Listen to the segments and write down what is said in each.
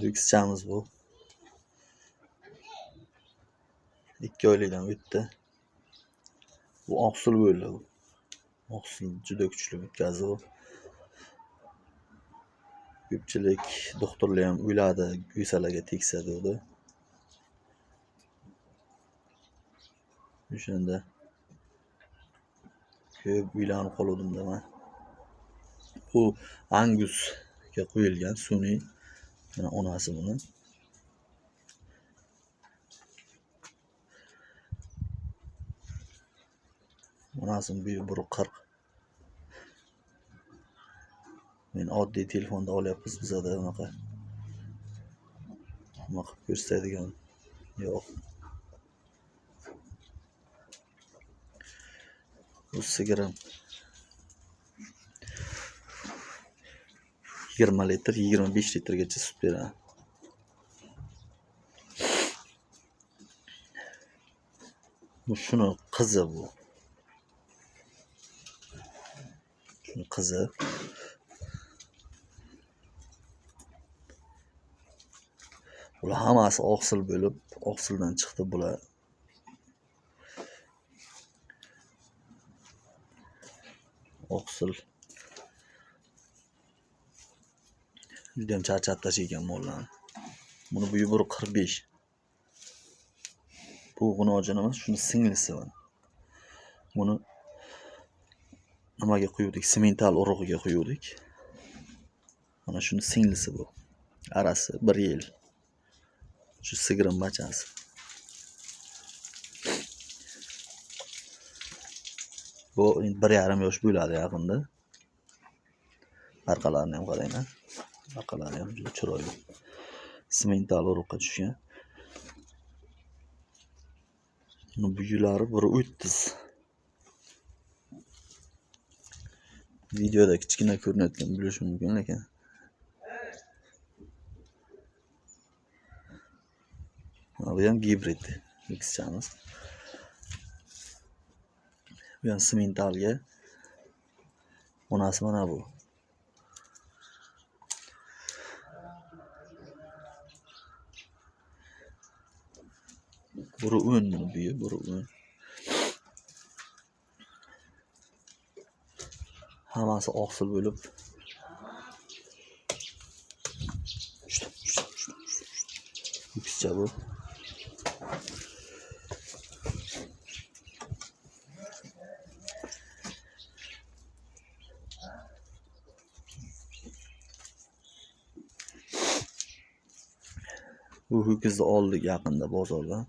Ho'kizchamiz bu. 2 oylikdan o'tdi. Bu oqsil bo'ldi. Oqsil juda kuchli o'tkazdi bu. Ko'pchilik doktorlar ham o'yladi, go'salaga tegsa dedi. O'shanda ko'p o'ylanib qoluvdim-da man. Bu angusga qo'yilgan sun'iy, mana onasi buni. Onasini buyi 1.40. Men oddiy telefonda olyapmiz, bizada unaqa nima qilib ko'rsatadigan yo'q. Bu sigirim 20 litr, 25 litrgacha sut beradi. Bu shuni qizi bu. Shuni qizi. Bular hammasi oqsil bo'lib, oqsildan chiqdi bular. Oqsil. Juda ham charchab tashlaygan mollarni. Buni bu 1.45. Bu g'unojin emas, shuni singlisi mana. Buni nimaga quyuvdik? Semental urug'iga quyuvdik. Mana shuni singlisi bu. Arasi 1 yil. Shu sigirim bachasi. Bu endi 1,5 yosh bo'ladi yaqinda. Orqalarini ham qaranglar. Orqalari ham juda chiroyli. Semental urug'ga tushgan. Buni buyulari 1.30. Videoda kichkina ko'rinayotgan bo'lishi mumkin, lekin bu ham gibrid ho'kizchamiz. Bu ham sementalga. Onasi mana bu. Biri 10 buni buyi, biri 10. Hammasi oqsil bo'lib. Ho'kizcha bu. Bu ho'kizni oldik yaqinda bozordan.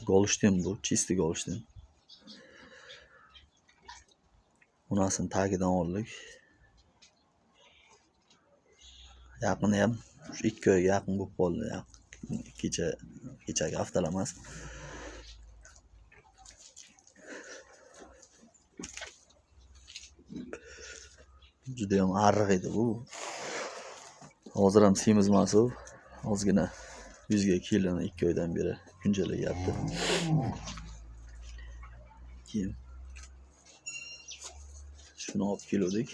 Golştin bu, чистый golştin. Onasini tagidan oldik. Yaqinda ham shu 2 oyga yaqin bo'lib qoldi. Kechagi haftalar emas. Juda ham arriq edi bu. Hozir ham semiz emas u. Ozgina yuzga keldi 2 oydan beri kunjalayapti. Keyin shuni olib keluvdik.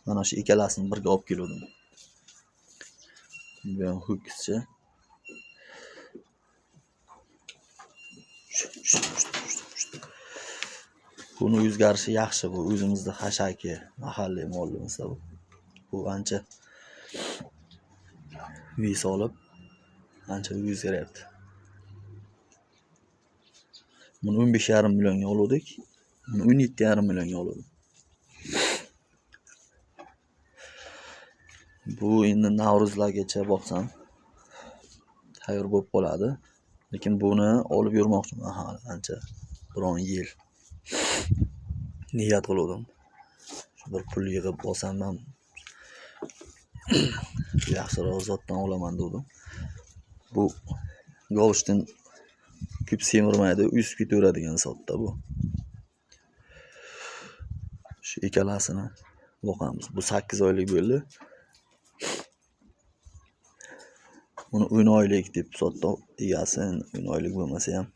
Mana shu ikkalasini birga olib keluvdim. Bu ham ho'kizcha. Buni o'zgarishi yaxshi, bu o'zimizda xashaki mahalliy molimiz bu. Bu ancha ves olib ancha o'zgaryapti. Buni 15,5 millionga oldik. Buni 17,5 millionga oldim. Bu endi Navro'zlargacha boqsam tayyor bo'lib qoladi. Lekin buni olib yurmoqchiman hali ancha biron yil. Niyat qildim. Shu bir pul yig'ib olsam ham yaxshiroq zotdan olaman dedim. Bu Golştin ko'p semirmaydi, o'sib ketaveradigan sotda bu. Shu ikkalasini boqamiz. Bu 8 oylik bo'ldi. Buni 10 oylik deb sotdi egasi, 10 oylik bo'lmasa ham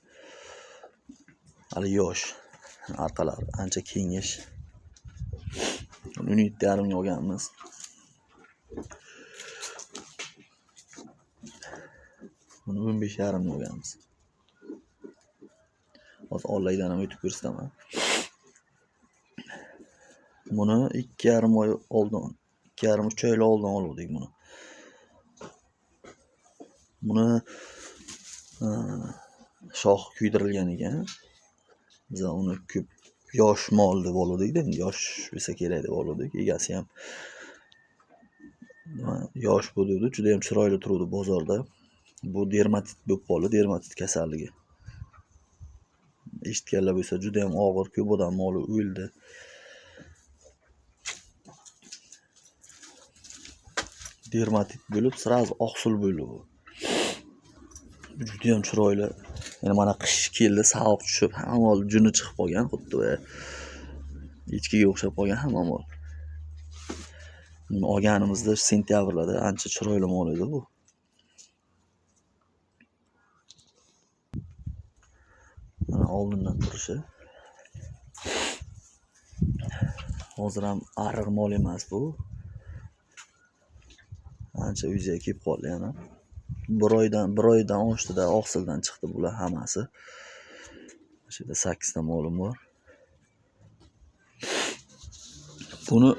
hali yosh. Orqalari ancha kengash. Buni 17,5 ga olganmiz. Buni 15,5 ga olganmiz. Hozir ollagidan ham o'tib ko'rsataman. Buni 2,5 oy oldin, 2,5-3 oy oldin oldik buni. Buni shox kuydirilgan ekan. Biz uni ko'p yosh mol deb oldik, endi yosh bo'lsa kerak deb oldik. Egasi ham yosh bu dedi, juda ham chiroyli turuvdi bozorda. Bu dermatit bo'lib qoldi, dermatit kasalligi. Eshitganlar bo'lsa juda ham og'ir, ko'p odam moli o'ldi. Dermatit bo'lib, sразу oqsil bo'ldi bu. Juda ham chiroyli. Yana mana qish keldi, sovuq tushib, hamma mol juni chiqib qolgan, xuddi echkiga o'xshab qolgan hamma mol. Buni olganimizda sentyabrlarda ancha chiroyli mol edi bu. Mana oldindan turishi. Hozir ham ariq mol emas bu. Ancha uyga kelib qoldi yana. Bir oydan oshdida oqsildan chiqdi bular hammasi. Shu yerda 8 ta molim bor. Buni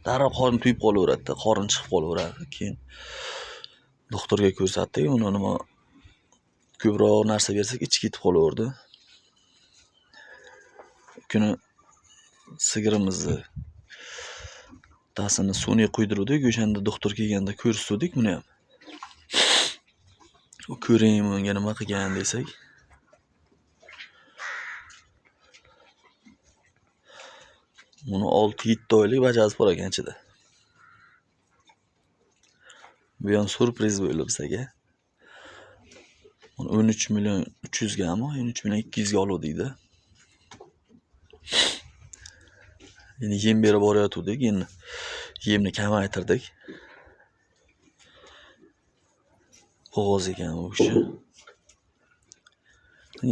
darrov qorin tuyib qolaveradi, qorin chiqib qolaveradi. Keyin doktorga ko'rsatdik, uni nima ko'proq narsa bersak ichi ketib qolaverdi. Kuni sigirimizni tasini sun'iy quydiruvdik, o'shanda doktor kelganda ko'rsatdik buni ham. U ko'ring bunga nima qilgan desak, buni 6-7 oylik bachasi bor ekan ichida. Bu ham syurpriz bo'ldi bizga. Buni 13 million 300 gami, 13 million 200 ga oluvdik-da. Endi yem berib borayotgandik, endi yemni kamaytirdik. Bo'g'oz ekan u kishi.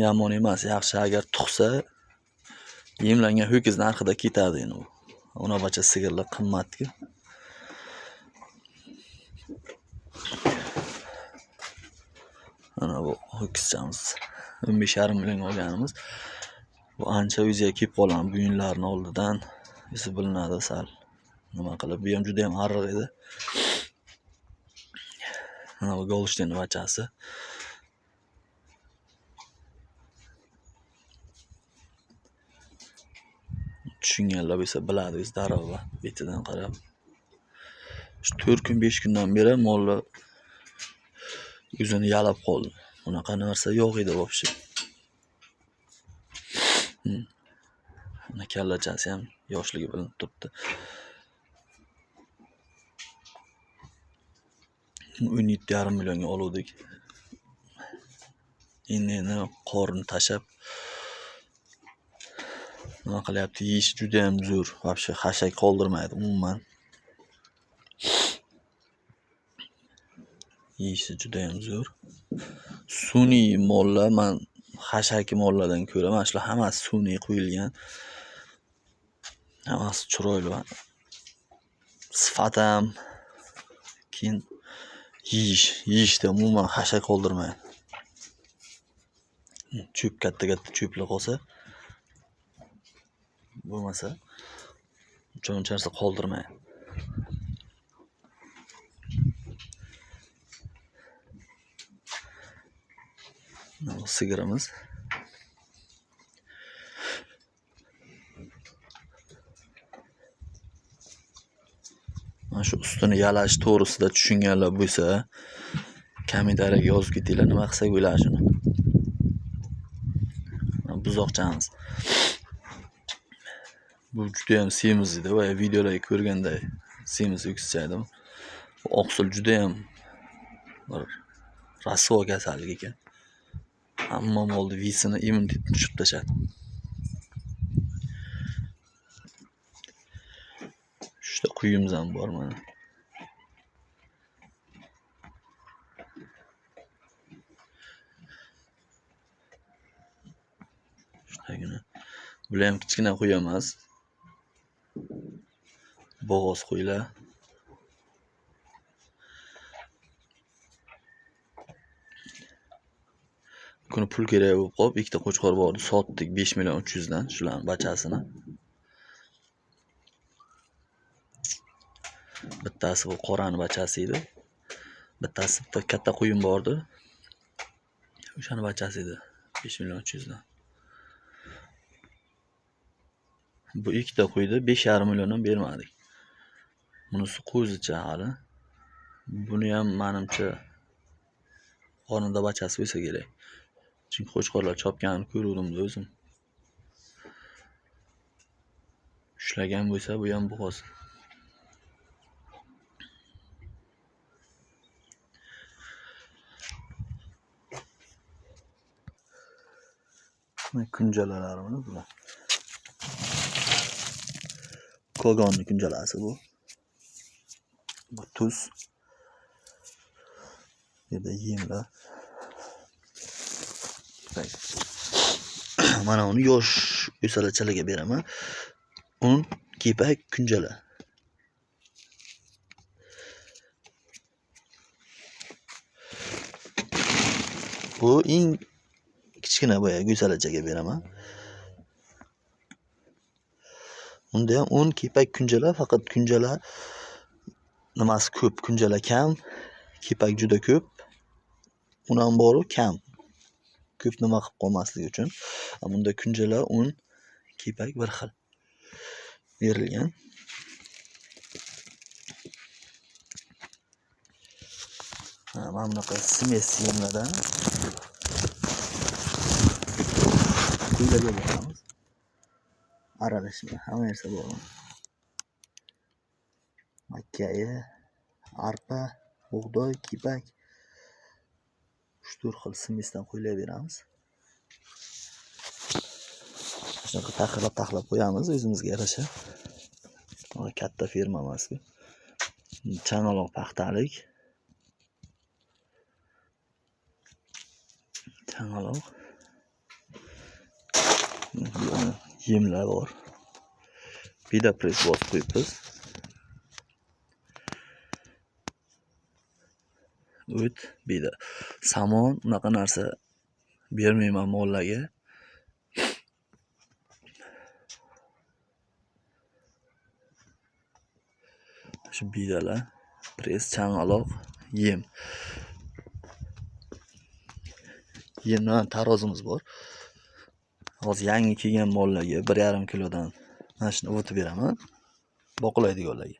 Yomon emas, yaxshi agar tug'sa yemlangan ho'kiz narxida ketadi endi u. Unabacha sigirlar qimmatku. Mana bu ho'kizchamiz 15,5 millionga olganimiz. Bu ancha o'ziga kelib qolgan buyumlarni oldidan yuzi bilinadi sal nima qilib. Bu ham juda ham arriq edi. Mana bu Golstein bachasi. Tushunganlar bo'lsa biladi o'zi darrov betidan qarab. Shu 4 kun 5 kundan beri mollar o'zini yalab qoldi. Bunaqa narsa yo'q edi вообще. Mana kallachasi ham yoshligi bilinib turibdi. 17,5 millionga oluvdik. Endi qorin tashab nima qilyapti? Yeyishi juda ham zo'r. Вообще xashak qoldirmaydi umuman. Yeyishi juda ham zo'r. Sun'iy mollar, man xashaki mollardan ko'ra mana shular hammasi sun'iy qo'yilgan. Hammasi chiroyli. Sifat ham, keyin yeyishda umuman xashak qoldirmaydi. Cho'p, katta-katta cho'plar qolsa, bo'lmasa uncha narsa qoldirmaydi. Bu sigirimiz. Mana shu ustini yalash to'g'risida tushunganlar bo'lsa, kommentariyaga yozib ketinglar, nima qilsak bo'ladi shuni. Buzoqchamiz. Bu juda ham semiz edi, va videolarda ko'rganda semiz o'kizcha edi. Bu oqsil juda ham bir rasvo kasallik ekan. Hamma molni visini, immunitetini tushirib tashladi. Uchta quyimiz ham bor mana. Shuntagina. Bular ham kichkina quyi emas. Bo'g'oz qo'ylar. Kuni pul kerak bo'lib qolib, ikkita qo'chqor bor edi, sotdik 5 million 300 dan shularning bachasini. Bittasi bu qorani bachasi edi. Bittasi bitta katta quyun bor edi. O'shani bachasi edi 5 million 300 dan. Bu ikkita quyni 5,5 milliondan bermadik. Bunisi qo'zicha hali. Buni ham menimcha qornida bachasi bo'lsa kerak. Chunki qo'chqorlar chopganini ko'ruvdim o'zim. Ushlagan bo'lsa bu ham bo'g'oz. Mana kunjalalarimiz bular. Kogonni kunjalasi bu. Bu tuz. Bu yerda yemlar. Mana uni yosh go'salachalarga beraman. Un, kepak, kunjala. Bu eng kichkina boya go'salachaga beraman. Unda ham un, kepak, kunjala, faqat kunjala nimasi ko'p, kunjala kam, kepak juda ko'p. Un ham boru kam. Ko'p nima qilib qolmasligi uchun. Bunda kunjala, un, kepak bir xil berilgan. Mana bunaqa smes yemlardan qo'ylarga beramiz. Aralashma, hamma narsa bor. Makkayi, arpa, bug'doy, kepak. 3-4 xil smesdan qo'ylar beramiz. Shunaqa taxlab qo'yamiz o'zimizga yarasha. Katta ferma emas-ku. Changaloq paxtalik. Changaloq. Yemlar bor. Bida press bosib qo'yibmiz. O't, bida. Samon unaqa narsa bermayman mollarga. Shu bidalar, press, changaloq, yem. Yemdan tarozimiz bor. Hozir yangi kelgan mollarga 1,5 kilodan mana shuni o'tib beraman. Boqilaydiganlarga.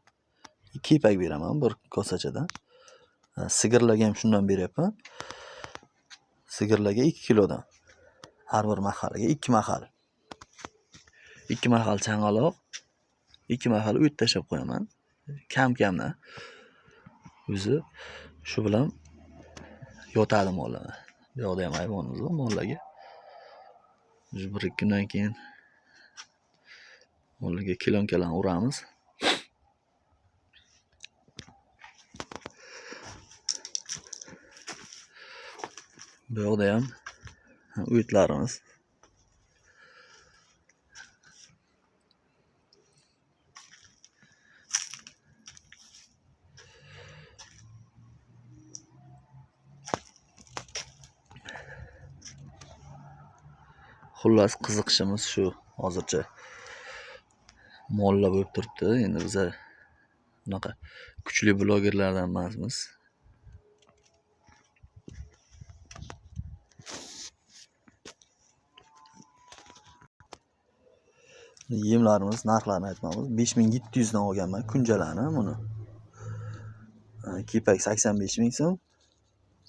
Kepak beraman bir kosachadan. Sigirlarga ham shundan beryapman. Sigirlarga 2 kilodan. Har bir mahallaga 2 mahal. 2 mahal changaloq, 2 mahal o't tashlab qo'yaman. Kam-kamdan. O'zi shu bilan yotadi mollar. Bu yoqda ham hayvonimiz bor mollarga. Biz 1-2 kundan keyin mollarga kilonkalarni uramiz. Bu yoqda ham o'tlarimiz. Xullas qiziqishimiz shu hozircha. Mollar bo'lib turibdi. Endi biza unaqa kuchli blogerlardan emasmiz. Yemlarimiz narxlarini aytmamiz. 5700 dan olganman kunjalani buni. Kepak 85 ming so'm,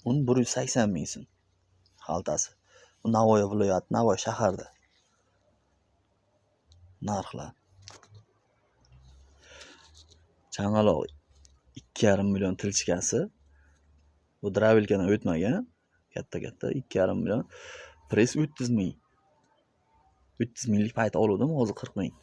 un 180 ming so'm xaltasi. Bu Navoiy viloyati, Navoiy shaharida narxlar. Changaloq 2,5 million tilchikasi. Bu dravilkadan o'tmagan, katta-katta 2,5 million. Press 30 ming. 30 minglik payt oluvdim, hozir 40 ming.